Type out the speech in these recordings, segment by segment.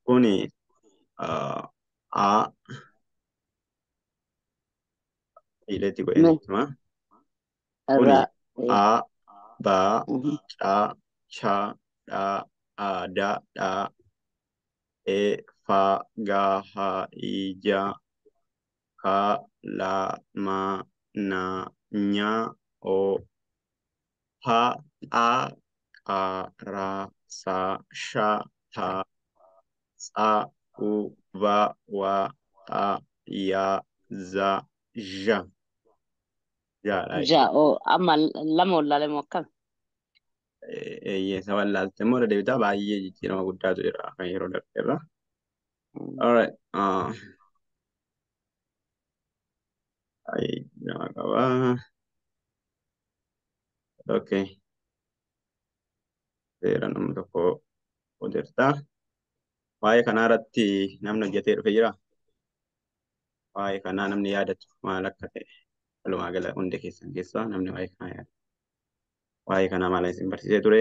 Kuni A ileetti godhee Me hima. Kuni irraa A B C Ch D A D D E F G H I J K L M N Ñ O P A Q R S Sh T S U V W X Y Z J. Jaadha ja jechuudha. oo amma lama wallaalee moo akkam? Eeyyee isa wallaalte immoo irra deebitaa baay'ee jijjiirama guddaatu jira kan yeroo darbe irra. Alright. Baay'ee jijjiirama qaba. Okay. Seera namni tokko hojjeta. Waa'ee kanaa irratti namni hojjetee dhufe jira. Waa'ee kanaa namni yaadatu maal akka ta'e walumaa gala hunda keessan keessaa namni waa'ee kanaa yaadatu. Waa'ee kanaa maal isin barsiisee ture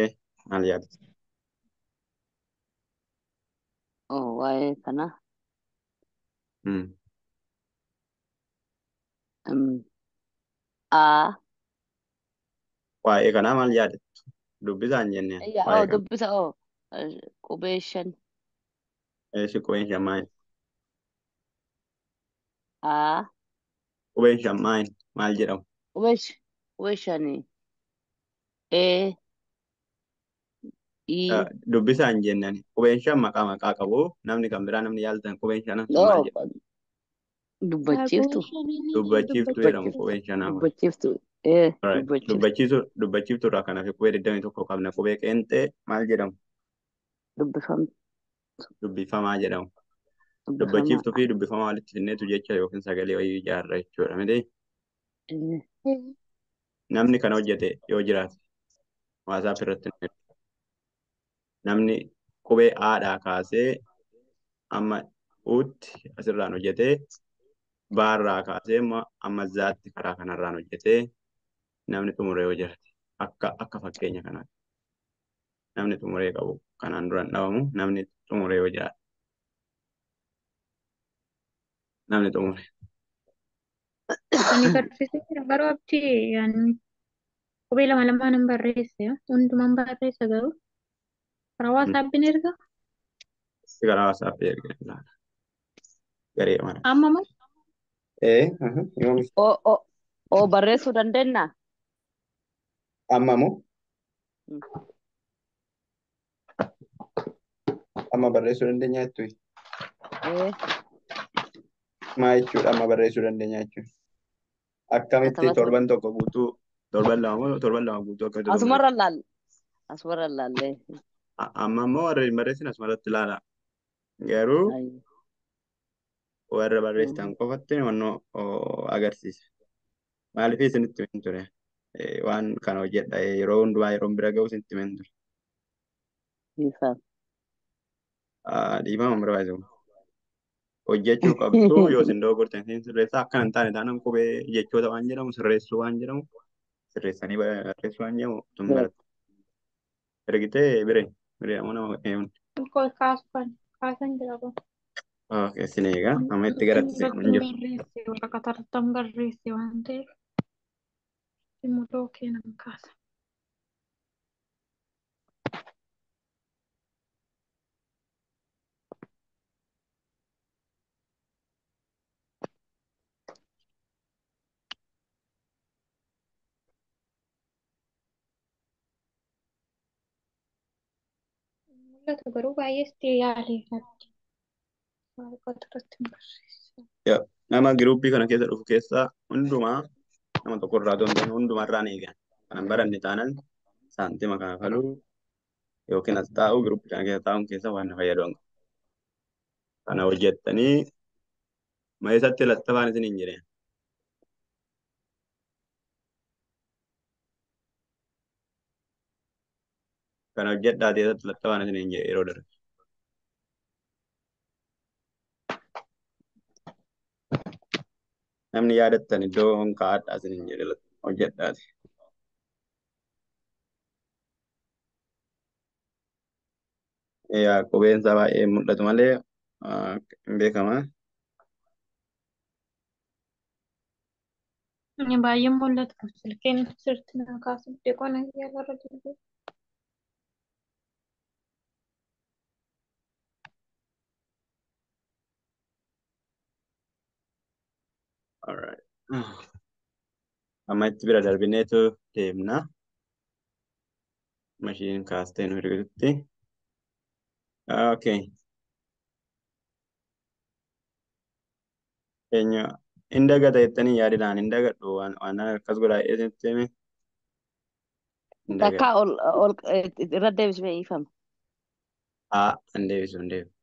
maal yaadatu? Oo waa'ee kana A Waa'ee kanaa maal yaadattu? Dubbisaan jenneen yaa waa'ee oo kana. Dubbisa oo qubee shan. Eessi qubeen shan maal? A Qubeen shan maal? Maal jedhamu? Qubee shani E I Dubbisaan jenneen qubeen shan maqaa maqaa qabu. Namni kan biraa namni yaaltan qubeen shanan sun maal oo jedhamu? Dubbachiiftu. Dubbachiiftuu jedhamu qubeen shanaa kun. Dubbachiiftu ee Alright. Dubbachiiftu. Dubbachiiftuu irraa kanaaf qubee 21 qabna. Qubee qeenxee maal jedhamu? Dubbifamtu. Dubbifamaa jedhamu. Dubbifamaa. Dubbachiiftuu fi dubbifamaa walitti finneetu jecha yookiin sagalee wayii ijaarra jechuudha. Miti namni kana hojjete yoo jiraate WhatsApp irratti nu erga. Namni qubee Aadhaa kaasee amma Utti asirraan hojjetee baarraa kaasee amma zaatti karaa kanarraan hojjetee namni xumuree yoo jiraate akka fakkeenya kanaatti namni xumuree qabu kanaan dura hin dhabamu namni xumuree yoo jiraate namni xumure. Ani barsiisee jira garuu abdii yaani qubee lama lamaan hin barreesse hundumaan barreessa garuu karaa WhatsAppiin erga. Si karaa WhatsApp erga ilaala. Garee mara. Amma moo? Ee yoom Oo oo oo barreessuu dandeenya? Amma moo amma barreessuu dandeenya jettu? Ee. Maa jechuudha amma barreessuu dandeenya jechuudha? Akkamitti Katabatu. Torban tokko guutuu torban lama moo torban lama guutuu akkamitti torban Asumarra laal asumarra laallee. Amma immoo warra hin barreessin asumarratti ilaala. Garuu warra barreessitan qofatti wannoo agarsiisa. Maaliif isinitti himen ture? Waan kana hojjedha yeroo hundumaa yeroon bira ga'u isinitti himen ture. Dhiifama. Dhiifama hin barbaachisu. Hojjechuu qabdu yoo isin dogoggortan isin sirreessaa akkana hin taane taanaan qubee jechoota waan jedhamu sirreessuu waan jedhamu sirreessanii barreessuu waan jedhamu tun baratte. Ergitee biree biree ammoo nama eenyuun. Kaasan kaasan jira kun. Okay, isin eegaa amma itti garatti seenu hin jiru. Barreesse waraqaa irratti barreesse waan ta'eef immoo kennan kaasa. Mul'atu garuu baay'ee sitti yaale abdii waraqaa irratti barreesse. Yaa, nama giruuppii kana keessa dhufu keessaa hundumaa nama tokko irraa otoo hin taane hundumaa irraan eegan. Kanan baranne taanaan saantima kanfaluu yookiin as taa'uu giruuppii kana keessa taa'uun keessa waan na fayyadu hin qabu. Kana hojjettanii ma isatti lattafaan isin hin jedheen. Kana hojjedhaa keessatti lattafaan isin hin jedhe yeroo darbe. Namni yaadattan iddoo kaa'adhaa isin hin jedhe hojjedhaati. Yaa qubeen isaa baay'ee mul'atu malee hin beekama. Inni baay'ee mul'atu. Silkiin sirriitti na kaasuu dide qona yaalarra jiru. Alright. Amma itti bira darbineetu deemna. Mashiin kaastee nu hir'isutti. Okay. Eenyu hin dagata jettanii yaadinaan hin dagadhu waan akkas godhaa isinitti hime hin dagadhu. Takka ol ol irra deebismee ifama. Haa hin deebisu hin deebisu.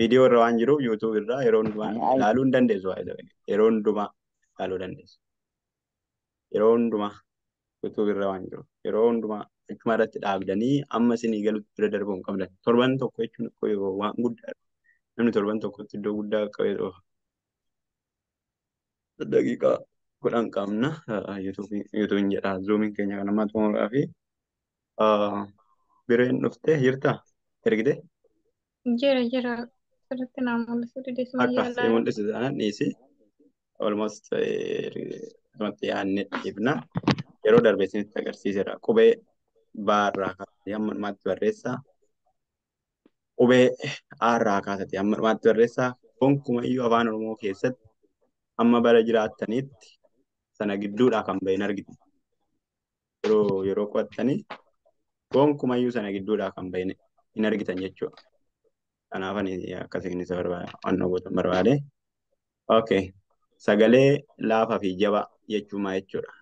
Viidiyoo irra waan jiruuf YouTube irraa yeroo hundumaa ilaaluu hin dandeessu. Yeroo hundumaa ilaaluu dandeessu. Yeroo hundumaa YouTube irra waan jiruuf yeroo hundumaa achuma irratti dhaabdanii amma isinii galutti bira darbuu hin qabdan. Torban tokko jechuun waan guddaadha. Namni torban tokkotti iddoo guddaa qabee dhufa. Daqiiqaa 10 qabna. YouTube'n jedha. Zoomiin keenya kan ammaa xumuraa fi bireen dhuftee jirtaa? Ergitee? Jira jira. Sirriitti naa mul'isuu dide suma Akka si yaalaa. mul'isu taanaan dhiisi. Almost asumatti yaadnee dhiifna. Yeroo darbe isinitti agarsiiseera. Qubee baarraa kaasee hamma dhumaatti barreessaa. Qubee aarraa kaasate hamma dhumaatti barreessaa. Gonkumayyuu afaan Oromoo keessatti amma bara jiraattanitti sana gidduudhaa kan bahe hin argitu. Yeroo qo'attanii gonkumayyuu sana gidduudhaa kan bahe hin argitan jechuudha. Kanaaf ani akkasiin isa barbaade waan gootan barbaade. Okay. Sagalee laafaa fi jabaa jechuun maal jechuudha?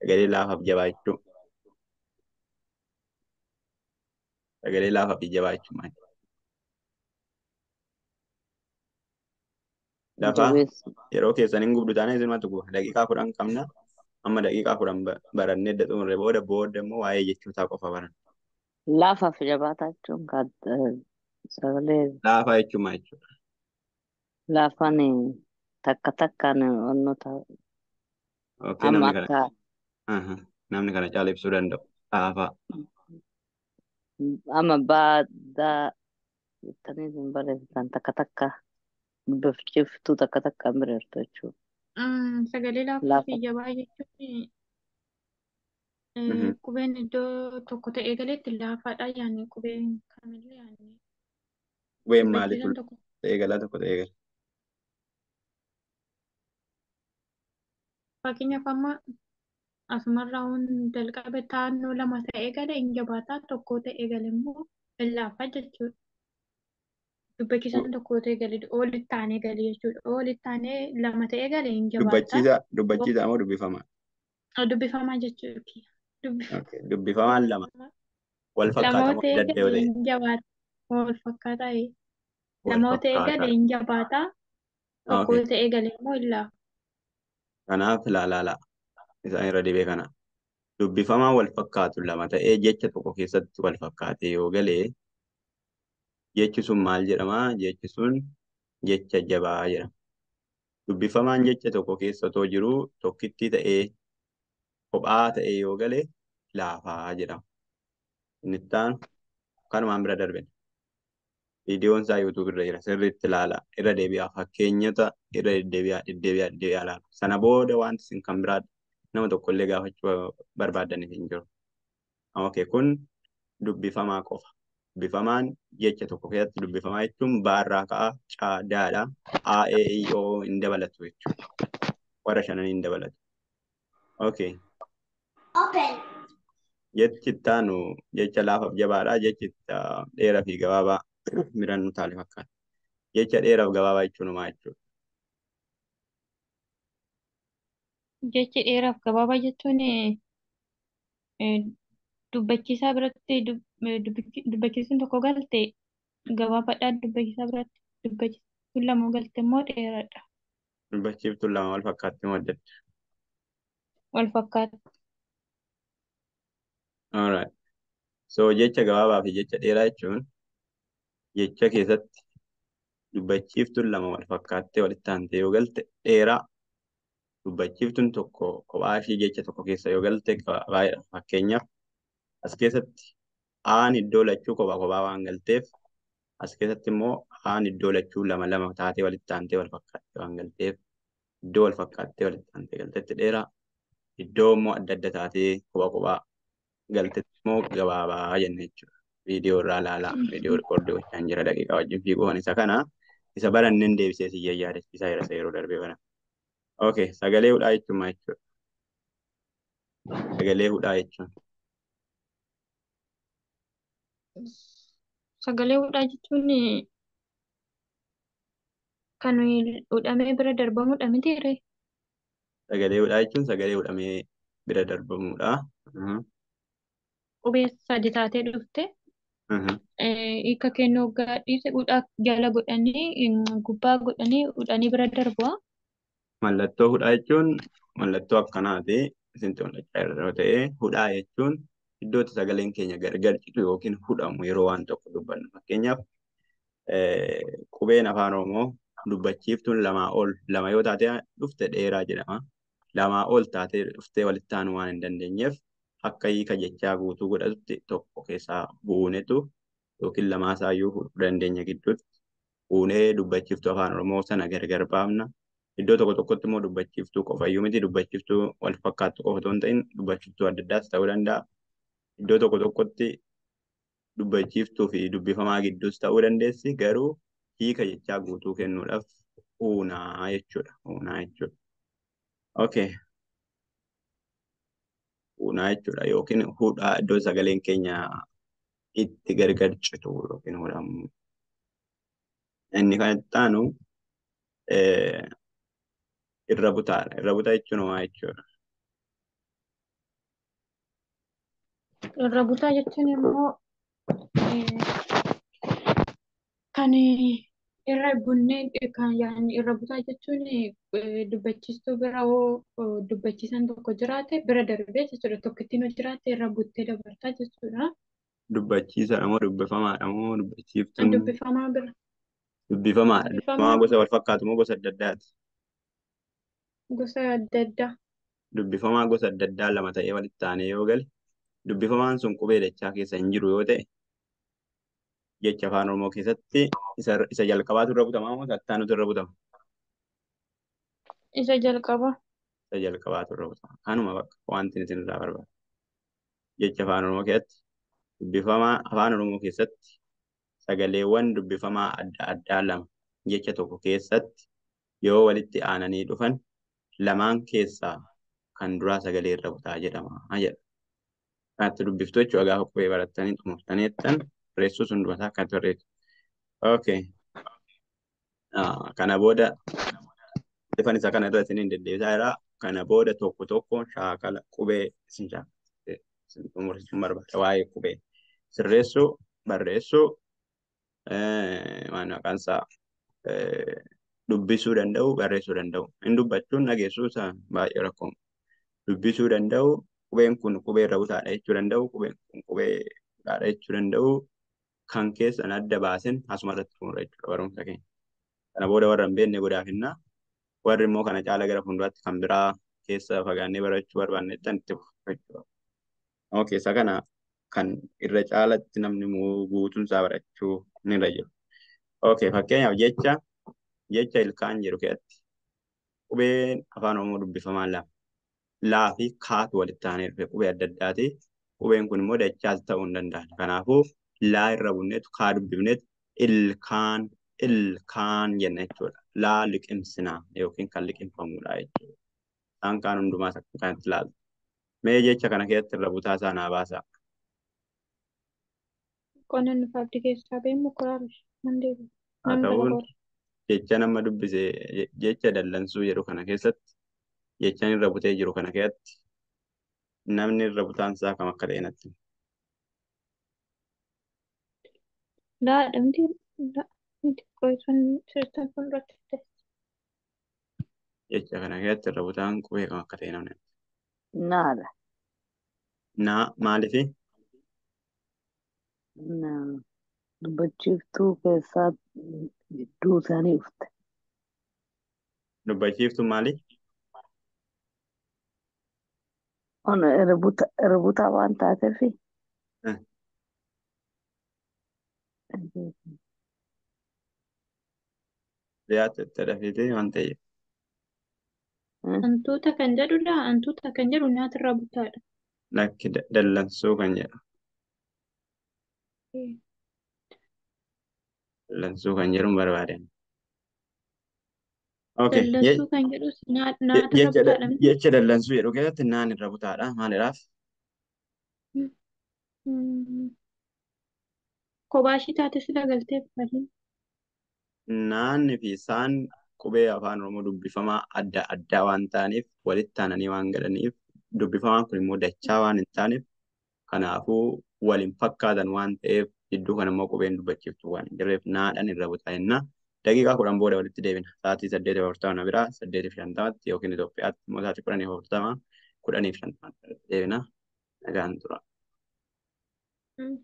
Sagalee laafaa fi jabaa jechuun. Sagalee laafaa fi jabaa jechuun maal? Lafaa Jabeessu. yeroo keessan hin gubdu taanaan isinumatti guba. Daqiiqaa 10 qabna. Amma daqiiqaa 10 barannee edda xumurre booda immoo waa'ee jechootaa qofa baranna. Laafaaf jabaataa jechuun kan sagalee Laafaa jechuun maal jechuudha? laafaan takka takkaan onnota Okay, amma namni kana akka namni kana caala ibsuu danda'u. Laafaa. amma baaddaa jettanii hin barreessitan takka takka dubbiftuu takka takka hin bireertu jechuudha. Sagalee laafaa fi Laafa jabaa jechuun qubeen iddoo tokko ta'ee galeetti laafaadha yaani qubeen kamillee yaani Qubeen maalitu dubbachiisan tokko ta'ee galaa tokko ta'ee gala? Fakkeenyaaf amma asumarraa waan jalqabe taannoo lama ta'ee gale hin jabaataa tokko ta'ee gale immoo hin laafaa jechuudha. Dubbachiisan tokko ta'ee gale olitti aanee gale jechuudha. Olitti aanee lama ta'ee gale hin jabaataa. Dubbachiisaa moo dubbifamaa? Dubbifamaa jechuudha. Okay. Dubbifamaan lama. Wal Lama fakkaata moo ta'ee adda adda yoo gale ta'e? hin jabaata. Wal fakkaataa. Wal Lama ta'ee gale fakkaataa. hin jabaataa. Tokko Okay. ta'ee gale immoo hin laafa. Kanaaf ilaalaa isaan irra dibee kana. Dubbifamaan wal fakkaatu lama ta'ee jecha tokko keessatti wal fakkaatee yoo galee jechi sun maal jedhamaa? Jechi sun jecha jabaa jedhama. Dubbifamaan jecha tokko keessa otoo jiruu tokkittii ta'ee kophaa ta'ee yoo gale laafaa jedhama. Inni itti aanu kanumaan bira darbina. Viidiyoon isaa YouTube irra jira. Sirriitti ilaalaa. Irra deebi'aa. Fakkeenyota irra deddeebi'aa deddeebi'aa deddeebi'aa ilaala. Sana booda wanti isin kan biraa nama tokkollee gaafachuu barbaadaniif hin jiru. Okay, kun dubbifamaa qofa. Dubbifamaan jecha tokko keessatti dubbifamaa jechuun baarraa ka'a, caa, daadha, a, e, i, o hin dabalatu jechuudha. Warra shananii hin dabalatu. Okay. Jechi itti aanu jecha laafaaf jabaadha. Jechi dheeraa fi gabaabaa biraan nu taale fakkaata. Jecha dheeraaf gabaabaa jechuun maal jechuudha? Jechi dheeraaf gabaabaa jechuun dubbachiisaa biratti dubbachiisuun tokko galte gabaabaadha. Dubbachiisaa biratti dubbachiisuun lama galte immoo dheeraadha. Dubbachiiftuun lama wal fakkaatti moo adda adda? Wal fakkaata. Alright. So jecha gabaabaa fi jecha dheeraa jechuun jecha keessatti dubbachiiftuun lama wal fakkaattee walitti aantee yoo galte dheeraa, dubbachiiftuun tokko kophaa ishee jecha tokko keessa yoo galte gabaabaadha. Fakkeenyaaf As keessatti aan iddoo lachuu kophaa kophaa waan galteef as keessatti immoo aan iddoo lachuu lama lama taatee walitti aantee wal fakkaattee waan galteef iddoo wal fakkaattee walitti aantee galtetti dheeraa iddoo immoo adda adda taatee kophaa kophaa galtetti immoo gabaabaa jenna jechuudha. Viidiyoo irraa ilaalaa viidiyoo rikoordii gochaan jira daqiiqaa wajjin fiiguun isa kana isa baranneen deebisee si yaadachiisaa jira isa yeroo darbee bara. Okay, sagalee hudhaa jechuun maal jechuudha? Sagalee hudhaa jechuun Sagalee hudhaa jechuun kan hudhamee bira darbamudha miti ree? Sagalee hudhaa jechuun sagalee hudhamee bira darbamudha. Qubee sadi taatee dhufte hiika kennuu hoggaa dhiise hudhaa jala godhanii gubbaa godhanii hudhanii bira darbu. Mallattoo hudhaa jechuun mallattoo akkanaati. Isintti mul'achaa jira yoo ta'e hudhaa jechuun iddoo itti sagaleen keenya gargar citu yookiin hudhamu yeroo waan tokko dubbannu. Fakkeenyaaf qubeen afaan Oromoo dubbachiiftuun lamaa ol lama yoo taate dhufte dheeraa jedhama. Lamaa ol taatee dhuftee walitti aanuu waan hin dandeenyeef akka hiika jechaa guutuu godhatutti tokko keessaa buunetu yookiin lamaasayyuu fudhuu dandeenya gidduutti buunee dubbachiiftuu afaan Oromoo sana gargar baafna. Iddoo tokko tokkotti immoo dubbachiiftuu qofayyuu miti dubbachiiftuu wal fakkaattu qofa otoo hin ta'in dubbachiiftuu adda addaas ta'uu danda'a. Iddoo tokko tokkotti dubbachiiftuu fi dubbifamaa gidduus ta'uu dandeessi garuu hiika jechaa guutuu kennuudhaaf uunaa jechuudha. Uunaa jechuudha. Okay. Uunaa jechuudha yookiin hudhaa iddoo sagaleen keenya itti gargar citu yookiin hudhamu. Inni kan itti aanu irra butaadha. Irra butaa jechuun maal jechuudha? Irra butaa jechuun immoo kan irra bunnee kan yaani irra butaa jechuun dubbachiistuu bira hoo dubbachiisan tokko jiraate bira darbee jechuudha. Tokkittiin hoo jiraate irra buttee dabartaa jechuudha. Dubbachiisaadha moo dubbifamaadha moo dubbachiiftuun? Dubbifamaa bira. Dubbifamaadha. Dubbifamaa Dubbifamaa gosa wal fakkaatu moo gosa adda addaati? Gosa adda addaa. Dubbifamaa gosa adda addaa lama ta'ee walitti aanee yoo gale dubbifamaan sun qubee dachaa keessa hin jiru yoo ta'e jecha afaan Oromoo keessatti isa jalqabaatu irra butama moo isa itti aanutu irra butama? Isa jalqabaa. Isa jalqabaatu irra butama. Kanuma bakka wanti isin irraa barbaadu. Jecha afaan Oromoo keessatti dubbifamaa afaan Oromoo keessatti sagaleewwan dubbifamaa adda addaa lama jecha tokko keessatti yoo walitti aananii dhufan lamaan keessaa kan duraa sagalee irra butaa jedhama jedha. Kanatti dubbiftu jechuudha gaafa qubee barattanii xumurtanii jettan barreessuu sun dubataa akkanatti barreessu. Okay. Kana booda ifan isa kana irra isiniin deddeebisaa jira. Kana booda tokko tokkoon shaakala qubee isin shaakaltee isin xumursiisuun barbaada. Waa'ee qubee sirreessuu, barreessuu, waan maqaan isaa dubbisuu danda'u, barreessuu danda'u. Inni dubbachuun dhageessuu isaa baay'ee rakkoo. Dubbisuu danda'u, qubeen kun qubee irra butaadha jechuu danda'u, qubeen kun qubee butaadha jechuu danda'u. Kan keessan adda baasin asuma irratti xumura jechuudha barumsa keenya. Kana booda warra hin beekne godaafinnaa. Warri immoo kana caala gara fuulduraatti kan biraa keessa fagaannee barachuu barbaanne jettan itti fufu jechuudha. Okay, isa kana kan irra caalatti namni guutuun isaa barachuu ni irra jiru. Okay, fakkeenyaaf jecha ilkaan jedhu keessatti qubeen afaan Oromoo dubbifamaa lama laa fi kaatu walitti aanee dhufe qubee adda addaati. Qubeen kun immoo dachaas ta'uu hin danda'an. Kanaafuu laa irra bunneetu kaa dubbifneetu ilkaan ilkaan jenna jechuudha. Laa liqimsinaa yookiin kan liqimfamudha jechuudha. Isaan kaan hundumaas akka kanatti ilaaltu. Mee jecha kana keessatti irra butaa isaa naa baasaa. Qonna nuuf abdii keessaa ba'e mukkuraara nan deebi'a. Haa Nan gala ta'uun qoora. jecha nama dubbise jecha dallansuu jedhu kana keessatti jechaan irra butee jiru kana keessatti namni irra butaan isaa kam akka ta'e natti himi. Laadha miti miti qo'isuun sirtan fuulduratti fide. Jecha kana keessatti irra butaan qubee kam akka ta'e namni. Naadha. Naa maaliifi? Dubbachiiftuu keessaa gidduu isaanii dhufte. Dubbachiiftuun maali? Ona irra butaa waan taateef Dhiyaate itti dafeetee waan ta'eef. Hantuuta kan jedhudha. Hantuuta kan jedhu nyaatirraa butaadha. Lakki dallansuu kan jedhu. Dallansuu kan jedhu barbaadeen. Okay. Dallansuu kan jedhus nyaatirra butaadha miti. Jecha dallansuu jedhu keessatti naan irra butaadha. Maalidhaaf? Kophaa ishii taate sila galteef malee. Naanni fi saan qubee afaan Oromoo dubbifamaa adda addaa waan ta'aniif walitti aananii waan galaniif dubbifamaan kun immoo dachaa waan hin taaneef kanaafuu wal hin fakkaatan waan ta'eef jidduu kana immoo qubeen dubbachiiftu waan hin jirreef naadhaan irra butaa jenna. Daqiiqaa 10 booda walitti deebina. Sa'aatii 8:40 biraa 8:50tti yookiin Itoophiyaatti immoo sa'aatii 10:40 10:50tti walitti deebina. Nagaan tura. Mm.